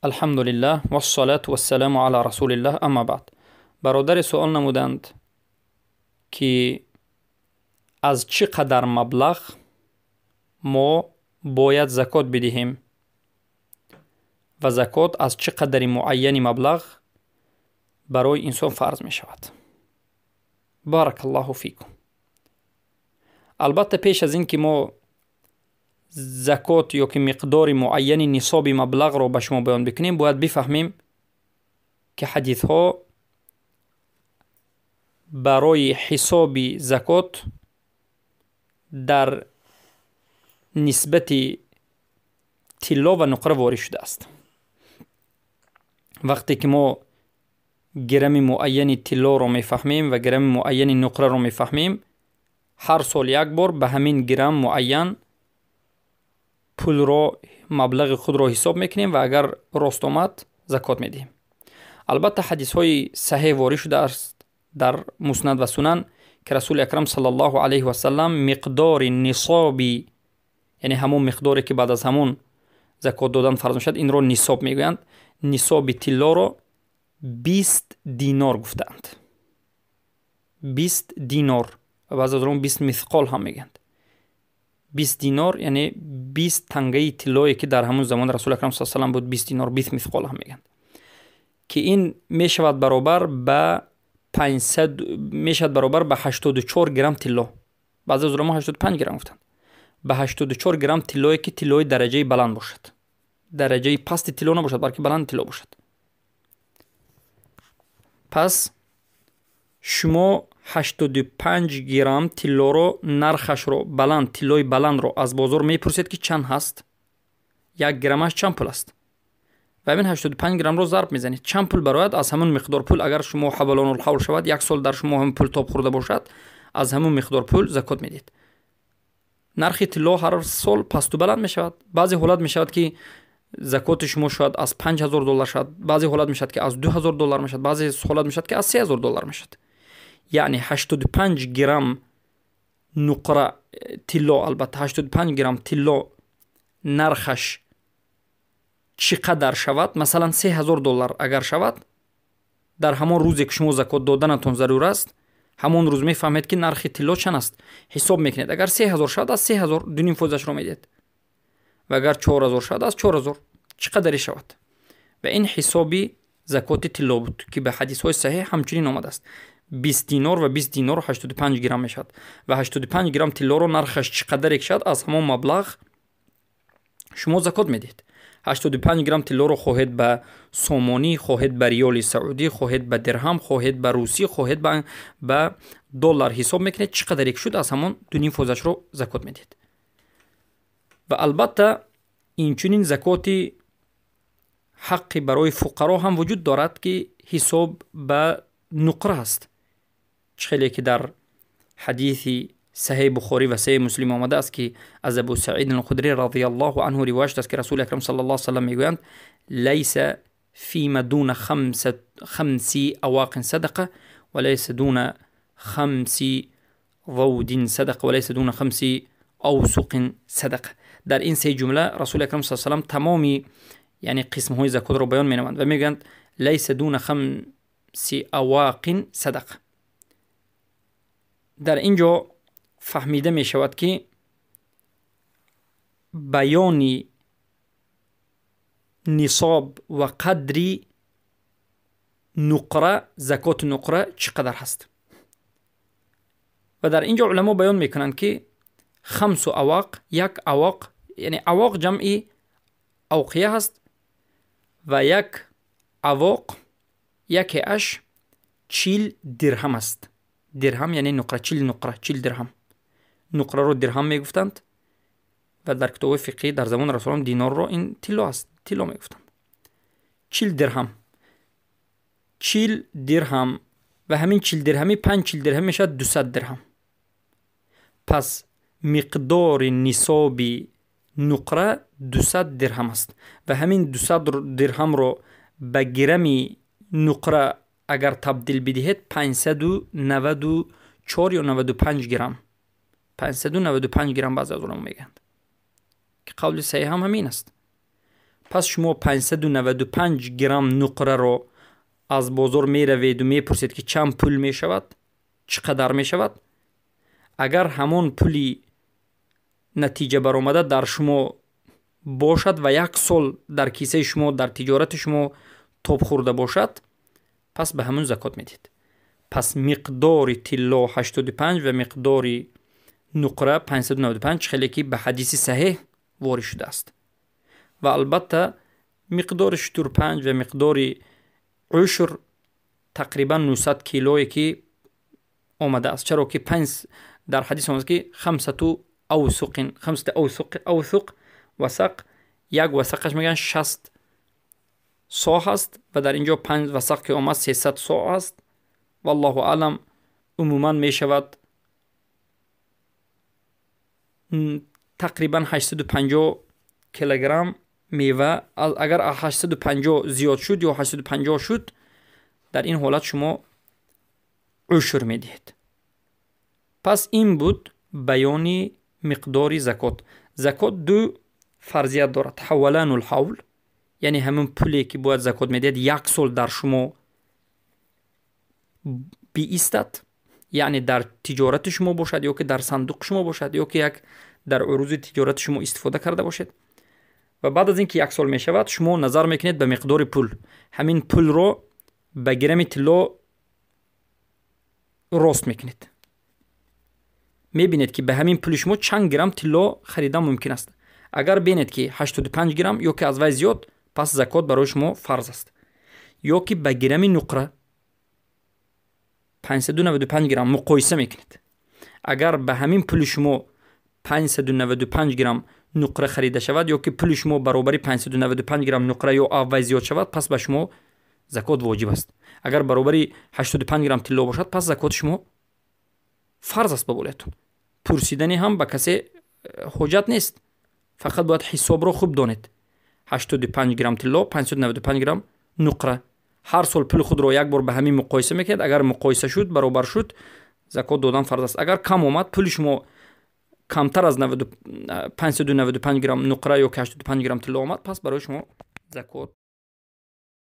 Алҳамдулиллаҳ вассалату вассаламу ала расулиллаҳ, амма баъд. Бародаре суол намуданд, ки аз чӣ қадар маблағ мо бояд закот бидиҳем ва закот аз чӣ қадари муайяни маблағ барои инсон фарз мешавад. Баракаллоҳу фикум. Албатта, пеш аз ин ки мо закот ё ки миқдори муайяни нисоби маблағро ба шумо баён бикунем, бояд бифаҳмем, ки ҳадисҳо барои ҳисоби закот дар нисбати тилло ва нуқра ворид шудааст. Вақте ки мо гирами муайяни тиллоро мефаҳмем ва гирами муайяни нуқраро мефаҳмем, ҳар сол як бор ба ҳамин гирам муайян пулро, маблағи худро ҳисоб мекунем ва агар рост омад, закот медиҳем. Албатта, ҳадисҳои саҳеҳ ворид шудааст дар Муснад ва Сунан, ки Расули Акрам саллаллоҳу алайҳи васалам миқдори нисоби, яъне ҳамон миқдоре, ки баъд аз ҳамон закот додан фарз мешавад, инро нисоб мегӯянд, нисоби тиллоро 20 динор гуфтаанд. 20 динор ва баъзе аз он 20 мисқол ҳам мегӯянд. 20 динор, яъне 20 тангаи тиллое, ки дар ҳамон замони Расули Акрам са салам буд. 20 динор, 20 мисқол ҳам мегӯянд, ки ин мешавад баробар ба 500, мешавад баробар ба 84 грамм тилло. Баъзе аз уламо 85 грамм гуфтанд. Ба 84 грамм тиллое, ки тиллои дараҷаи баланд бошад, дараҷаи пасти тилло набошад, балки баланд тилло бошад. Пас шумо 85 грамм тиллоро, нархашро баланд, тиллои баландро аз бозор мепурсед, ки чанд ҳаст, 1 граммаш чанд пул аст, ва ҳамин 85 граммро зарб мезанед, чанд пул барояд. Аз ҳамон миқдор пул, агар шумо ҳавлонул ҳавл шавад, як сол дар шумо ҳамин пул тоб хӯрда бошад, аз ҳамон миқдор пул закот медиҳед. Нархи тилло ҳар сол пасту баланд мешавад. Баъзе ҳолат мешавад, ки закоти шумо шояд аз 5000 доллар шавад, баъзе ҳолат мешавад, ки аз 2000 доллар мешавад, баъзе ҳолат мешавад, ки аз 3000 доллар мешавад. Яъне 85 грамм нуқра, тилло, албатта, 85 грамм тилло нархаш чӣ қадар шавад, масалан, 3000 доллар агар шавад, дар ҳамон рӯзе, ки шумо закот доданатон зарур аст, ҳамон рӯз мефаҳмед, ки нархи тилло чанд аст. Ҳисоб мекунед: агар 3000 шавад, аз 3000 2,5 фоизашро медиҳед ва агар 4000 шавад, аз 4000, чӣ қадаре шавад. Ва ин ҳисоби закоти тилло буд, ки ба ҳадисҳои саҳеҳ ҳамчунин омадааст: 20 динор ва 20 динор 85 грамм мешавад. Ва 85 грамм тиллоро нархаш чӣ қадаре шавад, аз ҳамон маблағ шумо закот медиҳед. 85 грамм тиллоро хоҳед ба сомонӣ, хоҳед ба риёли саудӣ, хоҳед ба дирҳам, хоҳед ба русӣ, хоҳед ба доллар ҳисоб мекунед, чӣ қадаре шуд, аз ҳамон 2,5 фоизашро закот медиҳед. Ва албатта, инчунин закоти ҳаққи барои фуқаро ҳам вуҷуд дорад, ки ҳисоб ба нуқра аст. Чӣ хеле ки дар ҳадиси Саҳеҳи Бухорӣ ва Саҳеҳи Муслим омадааст, ки аз Абу Саид Алхудри радиаллоҳу анҳу ривоят шудааст, ки Расули Акрам саллаллоҳу салам мегӯянд: «ليس فيما دون 5 أواق صدقة، وليس دون 5 ذود صدقة، وليس دون 5 أوسق صدقة». Дар ин се ҷумла Расули Акрам с салам тамоми, яъне қисмҳои закотро баён менамоянд ва мегӯянд: «ليس دون 5 أواق صدقة». Дар ин ҷо фаҳмида мешавад, ки баёни нисоб ва қадри нуқра, закоти нуқра чӣ қадар ҳаст. Ва дар ин ҷо уламо баён мекунанд, ки 5 أواق, як авоқ, яъне авоқ ҷамъи авқия ҳаст ва як авоқ якеаш 40 дирҳам аст. Дирҳам, яъне нуқра, 40 нуқра, 40 дирҳам. Нуқраро дирҳам мегуфтанд ва дар китобҳои фиқҳӣ дар замони Расулам динорро, ин тилло аст, тилло мегуфтанд. 40 дирҳам, 40 дирҳам ва ҳамин 40 дирҳамӣ, панҷ 40 дирҳам мешавад 200 дирҳам. Пас миқдори нисоби нуқра 200 дирҳам аст ва ҳамин 200 дирҳамро ба гирами нуқра агар табдил бидиҳед, 594 ё 95 грамм, 595 грамм баъзе аз уламо мегӯянд, ки қавли саҳеҳ ҳам ҳамин аст. Пас шумо 595 грамм нуқраро аз бозор мераведу мепурсед, ки чанд пул мешавад, чӣ қадар мешавад. Агар ҳамон пули натиҷа баромада дар шумо бошад ва як сол дар кисаи шумо, дар тиҷорати шумо тоб хӯрда бошад, пас ба ҳамун закот медиҳед. Пас миқдори тилло 85 ва миқдори нуқра 595, хеле ки ба ҳадиси саҳеҳ ворид шудааст. Ва албатта миқдори шутурпанҷ ва миқдори ушр тақрибан 900 килое ки омадааст, чаро ки панҷ дар ҳадис омадааст, ки хамсату авсуқин, хамсату авсуқ, васақ, як васақаш мегӯянд 60 со ҳаст ва дар ин ҷо панҷ васақ ки омад, 300 со аст. Валлоҳу аълам, умуман мешавад тақрибан 850 килограмм мева. Агар 850 зиёд шуд ё 850 шуд, дар ин ҳолат шумо ушр медиҳед. Пас ин буд баёни миқдори закот. Закот ду фарзият дорад: ҳавалану лҳавл, яъне ҳамин пуле ки бояд закот медиҳед, як сол дар шумо биистад, яъне дар тиҷорати шумо бошад ё ки дар сандуқи шумо бошад, ё ки як дар урузи тиҷорати шумо истифода карда бошед. Ва баъд аз ин ки як сол мешавад, шумо назар мекунед ба миқдори пул, ҳамин пулро ба гирами тилло рост мекунед, мебинед, ки ба ҳамин пули шумо чанд грамм тилло харидан мумкин аст. Агар бинед, ки 85 грамм ё ки аз вай зиёд, пас закот барои шумо фарз аст. Ё ки ба гирами нуқра 595 грамм муқоиса мекунед. Агар ба ҳамин пули шумо 595 грамм нуқра харида шавад ё ки пули шумо баробари 595 грамм нуқра ё аз вай зиёд шавад, пас ба шумо закот воҷиб аст. Агар баробари 85 грамм тилло бошад, пас закоти шумо фарз аст ба болоятон. Пурсидани ҳам ба касе ҳоҷат нест, фақат бояд ҳисобро хуб донед: 85 грамм тилло, 595 грамм нуқра. Ҳар сол пули худро як бор ба ҳамин муқоиса мекунед. Агар муқоиса шуд, баробар шуд, закот додан фарз аст. Агар кам омад, пули шумо камтар аз 595 грамм нуқра ё ки 85 грамм тилло омад, пас барои шумо закот